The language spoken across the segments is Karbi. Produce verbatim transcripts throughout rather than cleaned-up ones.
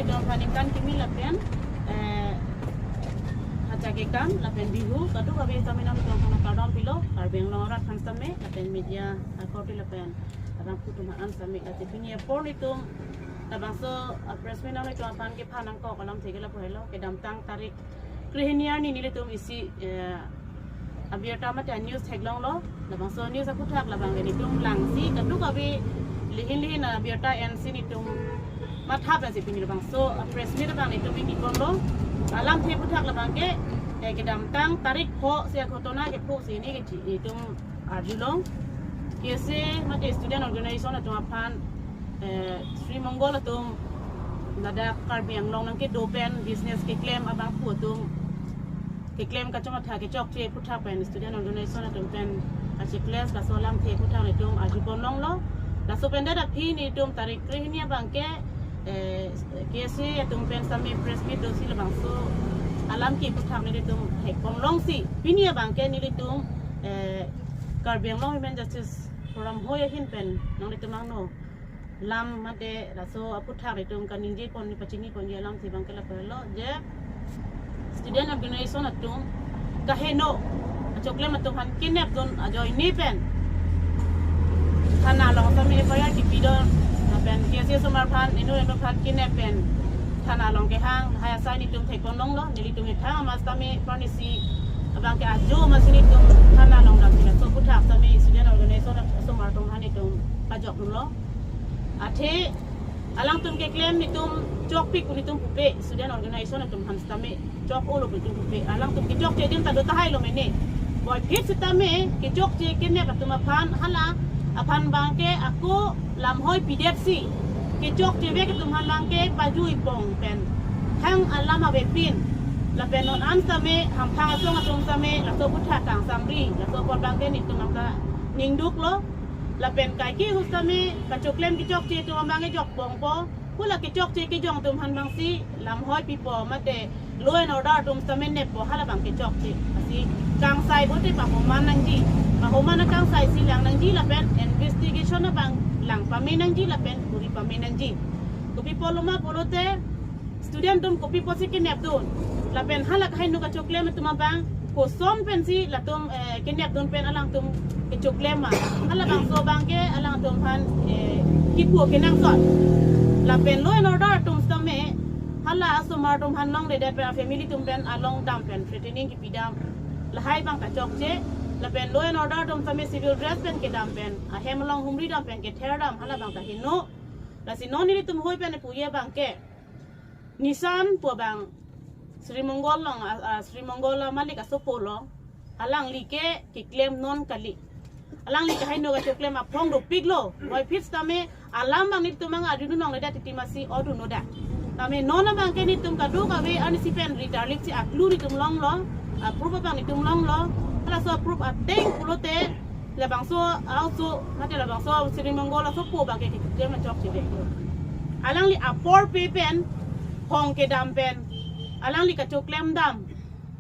Nelitum aphan ningkan kimi lapen, eh, hachak ekam lapen Bihu kadokave sitame nanglitum aphan kardom pilo, Karbi Anglong arat aphan sitame lapen media akorte lapen abangphu atum aphan sitame. Lasi pini apor nelitum labangso, ah, press meet nanglitum aphan kephan nangkok alamthe ke lapu helo, kedamtang tarik krehini arni nelitum isi, eh, abirta mate news theklonglo. Labangso news aphuthak labang ke nelitum langsi kadokave lihin lihin abirta ensi nelitum matha pensi pini labangso, ah, press meet abang nelitum ingniponlo. Alamthe aphuthak labang ke, eh, kedamtang tarik pho si aghotona kepho si neli ke nelitum arjulong. K S A mate student organization atum aphan, eh, Sri Mongol atum ladak Karbi Anglong nangkedo pen business keklem abangphu atum, keklem kachomatha kechokche aphuthak pen student organization atum pen kachikles laso alamthe aphuthak nelitum arjuponlonglo. Laso pen dak aphi nelitum tarik krehini abang ke, eh, K S A atum pen sitame press meet dosi labangso alam ke aphuthak nelitum thekponlongsi pini abang ke nelitum, eh, Karbi Anglong Women Justice Forum hoi ahin pen nanglitum angno lam mate laso aphuthak nelitum kaningjepon, pachiniponji alamthe abang ke lapu helo je student organization atum kaheno achoklem atum aphan kidnap dun ajoine pen thana along sitame F I R kipidun, lapen K S A osomar aphan, inut inut aphan kidnap pen thana along kehang, lahai asai nelitum thekponlonglo. Nelitum ethang amat sitame parnisi abang ke ajo amatsi nelitum thana along damsi laso aphuthak sitame student organization osomar atum aphan nelitum pajokdunlo. Athe alangtum keklem nelitum chokpik pu nelitum pupe, student organization atum aphan sitame chok-olo pu nelitum pupe. Alangtum kechokche adim ta do tahailo mene. Puvoiphit sitame kechokche kidnap atum aphan, hala aphan abang ke ako lamhoi pidetsi kechokche vek atum aphan abang ke pajui pong pen hang alam avepin. Lapen non an sitame hamphang asong atum sitame laso aphuthak kangsamri, laso apor abang ke nelitum nangkaningduklo. Lapen kaike ahut sitame kachoklem kechokche atum abang ke jokpongpo. Hala kechokche kejong atum aphan abangsi lamhoi pipo mate law and order atum sitame neppo, hala abang kechokche. Lasi kangsai pulote pahoman nangji. Pahoman akangsaisi lang nangji lapen investigation abang lang pame nangji lapen kuri pame nangji. Kopi pulo ma pulote student atum kopi pusi kidnap dun, lapen hala kaheno kachoklem atum abang koson pensi latum, eh, kidnap dun pen alangtum kechoklem ma, halabangso abang ke alangtum aphan, eh, kipu kenangsot. Lapen law and order atum sitame hala asomar atum aphan longledet pen, family atum pen along dam pen threatening kipidam, lahai abang ta chokche. Lapen law and order atum sitame civil dress pen kedam pen, ahem along humri dam pen kether dam, hala abang ta heno. Lasi non nelitum hoi pen puji abang ke Nishan pu abang, Sri Mongol along, a, a, Sri Mongol amalik asopo along, alangli ke keklem non kali. Alangli kaheno kachoklem aphong dopiklo. Puvoiphit sitame alam abang nelitum nang adunu nangledet titi amatsi odunu dak. Tame non abang ke nelitum kadokave arnisi pen ritarlik si aklu nelitum longlo, a-proof abang nelitum longlo. Halaso a-proof ateng pulote labangso a-oso mate labangso Sri Mongol asopo abang ke keklem chokche vek. Alangli apor pe pen, hong kedam pen, alangli kachoklem dam,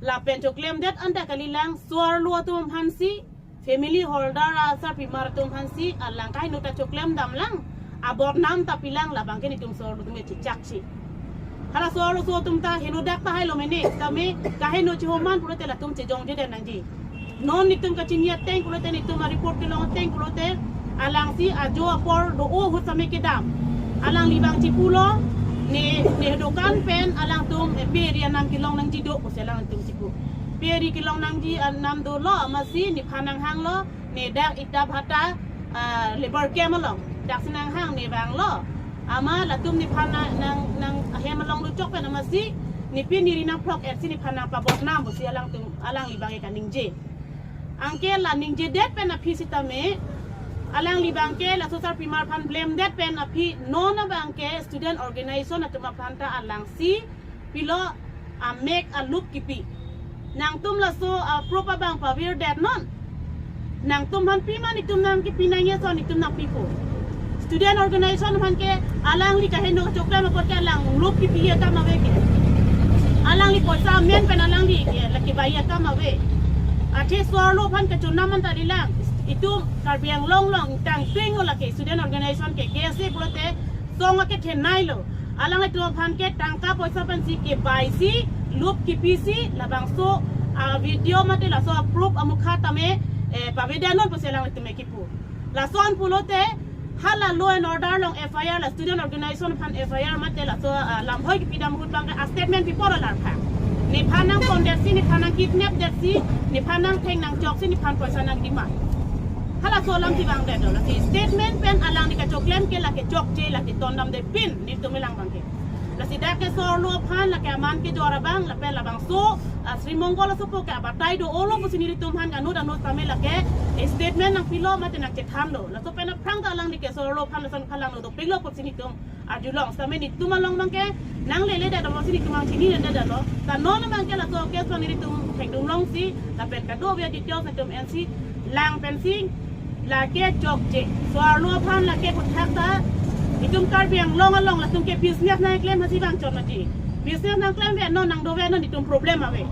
lapen choklemdet anta kalilang, so-arlo atum aphansi, family holder asarpimar atum aphansi alang kaheno ta choklem damlang, abodnam ta pilang, labang ke nelitum so-arlo atum chechakche. Hala so-arlo so atum ta heno dak tahailo mene, tame kaheno chehoman pulote latum chejongjedet nangji. Non nelitum kachini ateng pulote, nelitum a-report kelong ateng pulote, alangsi ajo apor do-o ahut sitame kedam. Alangli abang chipulo, ne, ne dokan pen alangtum, eh, pe ri anam kelong nangji do pusi alangtum chipu. Pe ri kelong nangji anam dolo amatsi nephan nanghanglo, ne dak ita bhata, ah, labour camp along daksi nanghang ne vanglo. Amat latum nephan nang, nang, nang ahem along luchok pen amatsi, ne pe ne ri nangphlok-etsi nephan nangpabodnam pusi alangtum, alangli abang ke kaningje. Anke la ningjedet pen aphi sitame, alangli abang ke laso sarpimar aphan blamedet pen aphi non abang ke student organization atum aphan ta alangsi pilo amek alup kipi. Nangtum laso a-proof abang pavirdet non. Nangtum aphan pima nelitum nangkipi nangji ason nelitum nangpipo. Student organization aphan ke alangli kaheno kachoklem apot ke alang lup kipi akam ave ke. Alangli poisa amen pen alangli ke lake bai akam ave. Athe so-arlo aphan kachonam anta lilang. Itum Karbi Anglong along tangteng lo lake student organization ke, K S A pulote song akethenei lo. Alanglitum aphan ke tangka poisa pensi kebaisi, lup kipisi, labangso a video mate laso a proof amukha tame eh, pavedet non pusi alanglitum kepu. Lason pulote hala law and order along F I R, la student organization aphan F I R mate laso ah, lamhoi kipidam ahut abang a statement pipo alar aphan. Nephan nangpondetsi, nephan nangkidnapdetsi, nephan nangtheng nangchoksi, nephan poisa nangdemand. Halaso alam si vangdet do. Lasi statement pen alangli kachoklem ke lake chokche, lake tondamde pin, nelitum elang abang ke. Lasi dak ke so-arlo aphan lake aman kejor abang, lapen labangso ah, Sri Mongol asopo ke abatai do-olo pusi nelitum aphan kanut anut tame lake eh, statement nangpilo mate nangchethanlo. Laso pen aphrang ta alangli ke so-arlo aphan lason khalanglo dopiklo pusi nelitum arjulong. Sitame nelitum along abang ke nangleledet alo si nelitum abang chininedet alo. Ta non abang ke laso case abang nelitum thekdunlongsi, lapen kadokave details nelitum ensi lang pensi lake chokche. So-arlo aphan lake aphuthak ta itum Karbi Anglong along latum ke business nangklem hasi abang chot mati. Business nangklemve non, nangdove non, itum problem ave.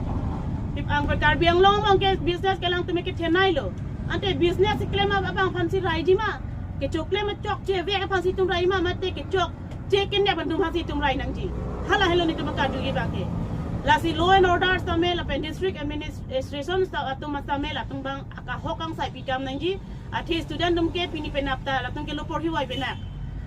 Ip ang Karbi Anglong along ke business ke alangtum ke thenailo. Ante business klem abang aphansi raiji ma? Kechoklem chokchevek aphansi itum rai ma, mate kechokche kenep atum aphansi itum rai nangji? Hala helo nelitum akadu abang ke. Lasi law and order tame lapen district administration sa atum tame latum abang akahok kangsai pikam nangji. Athe student atum ke pini penap ta latum ke lo porhi vai penak.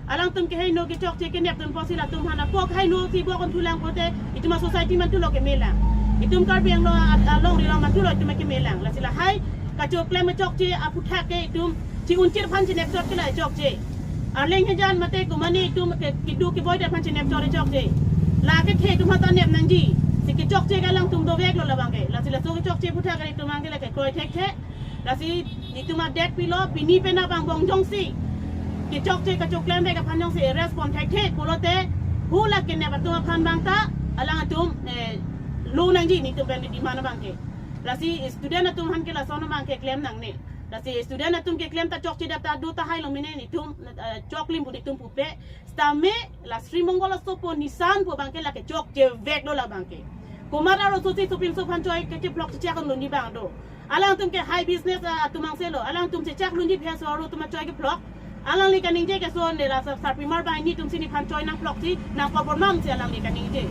Alangtum ke haino kechokche kenep atum apotsi latum aphan apok haino si bok thulang pote itum a society mantulo kemelang. Itum Karbi Anglong a- alongri along mantulo itum kemelang. Lasi lahai kachoklem chokche aphuthak ke itum chi unchir aphan chinep chot ke la chokche. Arleng hejan mate komane itum ke kidu keboi aphan chinep chot chokche. Lake the itum aphan ta nep nangji. Si kechokche ke alangtum doveklo labang ke. Lasi laso kechokche aphuthak ke itum abang ke lake kroi thekthe. Lasi nelitum adet pilo, pini penap angbong jongsi kechokche kachoklemvek aphan jongsi arrest pon thekthe pulote hu lake kenep atum aphan abang ta alangtum eh, lo nangji, nelitum pen demand abang ke. Lasi student atum aphan ke lason abang ke klem nangne. Lasi student atum keklem ta chokche dak ta do tahai lo mene, nelitum eh, choklim pu nelitum pupe. Sitame la Sri Mongol asopo Nissan pu abang ke lake chokcheveklo labang ke. Komat arloso si sopinso aphan choi kecheplok chechak dunji abang do. Alangtum ke high business ah, atum angselo. Alangtum chechak dunji aphi so-arlo atum achoi keplok. Alangli kaningje ke so ne la sar- sarpimar abang nelitum si nephan choi nangploksi, nangpabor mam si alangli kaningje.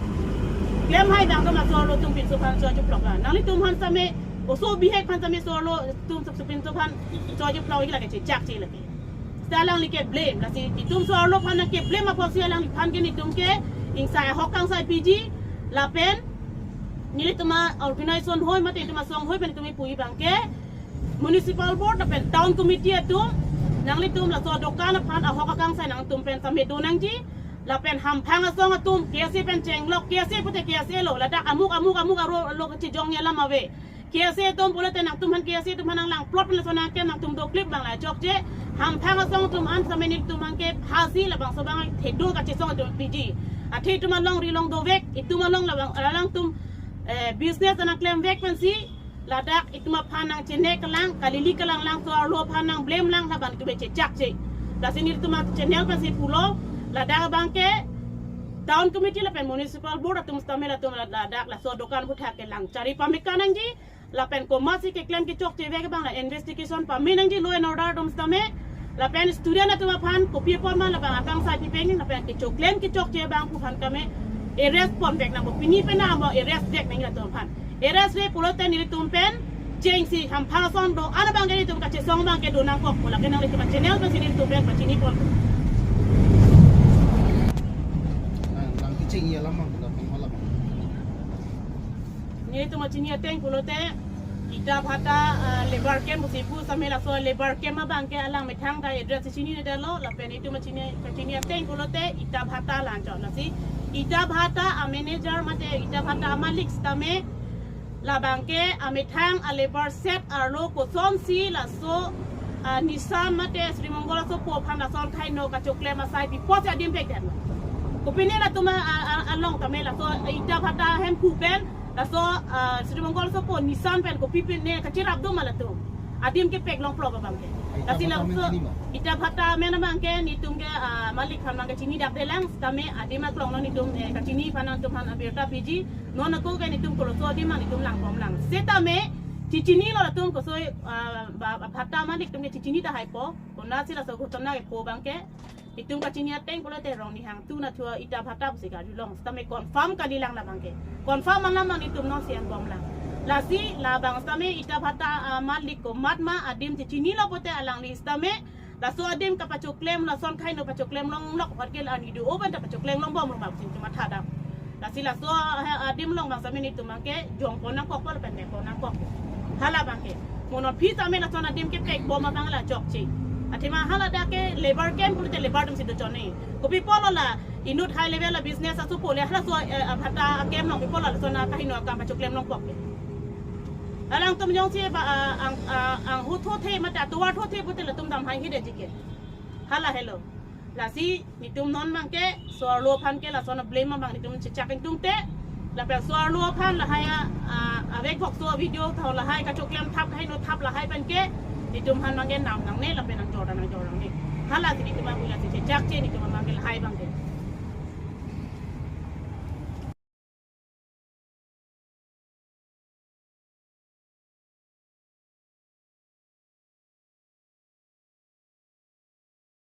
Klem hai abang atum so-arlo atum pinso aphan choi cheplok ah. Nanglitum aphan sitame oso bihek aphan sitame so-arlo atum sopinso aphan choi cheplok lake chechakche lake. Sita alangli ke blame, lasi itum so-arlo aphan ke blame apotsi alangliphan ke nelitum ke ingsai ahok kangsai piji, lapen nelitum a organization hoi mate itum asong hoi pen itum ipui abang ke municipal board lapen town committee atum nanglitum laso dokan aphan ahok akangsai nangtum pen sitame do nangji, lapen hamphang asong atum K S A pen chenglok, K S A pute K S A lo, ladak amuk amuk amuk aro lo kachijongji alam ave. K S A atum pulote nangtum aphan K S A atum aphan nanglang plot pen laso nangke nangtum doklip abang la chokche. Hamphang asong atum an sitame nelitum abang ke phasi labangso abang thedo kachesong atum piji. Athe itum alongri along dovek, itum along labang alangtum eh, business nangklemvek pensi ladak itum aphan nangchene kelang, kalili kelang lang, so-arlo aphan nang blame lang, labang itum chechakche. Lasi nelitum a channel pensi pulo, ladak abang ke town committee lapen municipal board atum sitame latum ladak laso dokan aphuthak ke lang chari pameka nangji, lapen komatsi keklem kechokchevek abang la investigation pame nangji, law and order atum sitame, lapen student atum aphan kopi apot ma labang akangsai pipeng, lapen kechoklem kechokche abang pu aphan tame arrest ponvek nangpo, pini penap angbong arrest vek nang latum aphan. Arrest re pulote nelitum pen chengsi hamphang asong do-an abang ke nelitum kachesong abang ke do nangkok pu lake nanglitum a channel pensi nelitum pen pachini pon. Nang, nang kecheng alam abang, nang alam. Nelitum a chini ateng pulote Ita Bhata ah, labour camp pusi pu sitame laso labour camp abang ke alang methang ta address chinine detlo, lapen itum a chini, kachini ateng pulote Ita Bhata lang chot, lasi Ita Bhata a manager mate Ita Bhata a malik sitame labang ke amethang a labour set arlo kosonsi laso ah, Nissan mate Sri Mongol asopo aphan lason kaino kachoklem asai pi apotsi adim pekdetlo. Kopine latum a, a, a, along tame laso Ita Bhata ahemphu pen laso ah, Sri Mongol asopo Nissan pen kopi pine kachirap do ma latum. Adim kepek longplo abang ke. Ita Lasi Bhata amen laso chini ma? Ita Bhata amen abang ke nelitum ke ah, malik aphan abang ke chini dakdelang, sitame adim aklong non nelitum eh, kachini aphan nangtum aphan abirta piji. Non ako ke nelitum koloso adim nelitum lang pom lang. Sitame chichinilo latum koso ah, ba- ba- Bhata malik atum ke chichini tahaipo. Konatsi laso ghotona kepo abang ke. Itum kachini ateng pulote Rongnihang Two nathu a-ita bhata pusi karjulong. Sitame confirm kalilang labangke. Confirm alam abang itum non sian bomlang. Lasi labang sitame ita bhata amat liko mat ma adim chechinilo pote alangli sitame laso adim kapachoklem lason kaino pachoklem longlok apotke la ani do open ta pachoklem longbom rumah pusi itum mathadam. Lasi laso, ah, adim along bang sitame itum abangke jongpon nangkok pol pen pon nangkok. Hala abangke. Mo non aphi sitame lason adim kepek bom abang la chokche. Athema hala dak ke labour camp pulote labour atum si dochotne. Kopi apotlo la inut high level a-business asu pole halaso, eh, abhata a-camp along pi apotlo lason akahino akam pachoklem longkok. Alangtum jongsi ba, ah, ang, ah, anghut thothe mate atovar thothe pulote latum dam hai hidetji ke. Hala helo. Lasi netum non abangke so-arlo aphan ke lason a-blame abang netum chechak ingtungte. Lapen so-arlo aphan lahai a, a, avek bok so video tho lahai kachoklem thap kaino thap lahai pen ke netum aphan abangke nam nangne lapen nangjor nangjor nangne. Halasi netum abang lasi chechakche netum abangke lahai abangke.